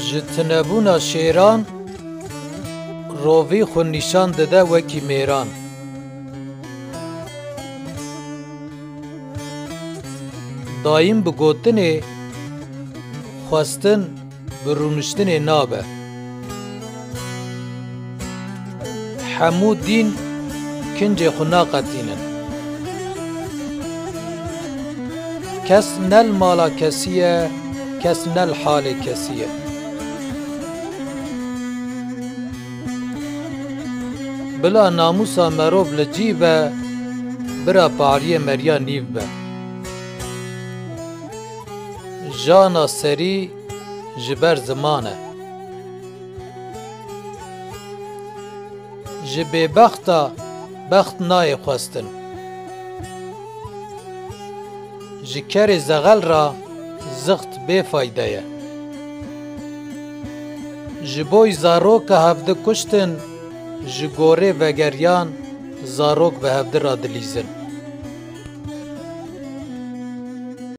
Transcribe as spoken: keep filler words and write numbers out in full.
Ji tunebûna şêran rovî xwe nîşan dide wekî mêran. Dayîn bi gotinê xwestin bi rûniştinê nabe. Hemû dîn kincê xwe naqetînin. Kes ne li mala kesî ye, kes ne li halê kesî ye. Bila namûsa merov li cî be, bira pariyê meriya nîv be. Jana serî ji ber ziman e. Ji bêbexta bext nayê xwestin. Ji kerê zexel re zixt bêfayde ye. Ji bo zaroka hevdi kuştin, ji gorê vegeriyan zarok bi hevdi re dilîzin.